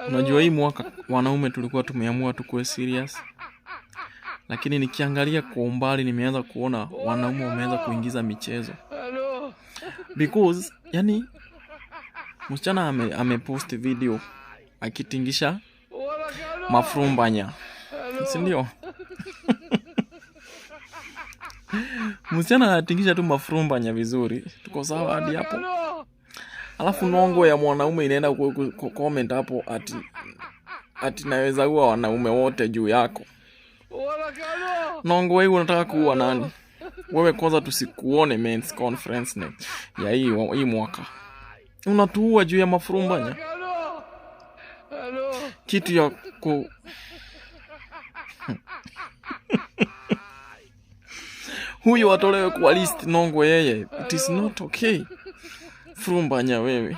Unajua hii mwaka wanaume tulikuwa tumeamua tukuwe serious, lakini nikiangalia kwa umbali nimeanza kuona wanaume wameanza kuingiza michezo because yani msichana amepost video akitingisha mafrumbanya, si ndio? Msichana anatingisha tu mafrumbanya vizuri, tuko sawa hadi hapo. Alafu nongo ya mwanaume inaenda ku comment hapo ati naweza ua wanaume wote juu yako. Nongo wewe unataka kuua nani? Wewe kwanza tusikuone men's conference ne ya hii mwaka. Unatuua juu ya mafurumbanya. Kitu ya ku huyu atolewe kwa list nongo yeye. It is not okay. Furumbanya wewe.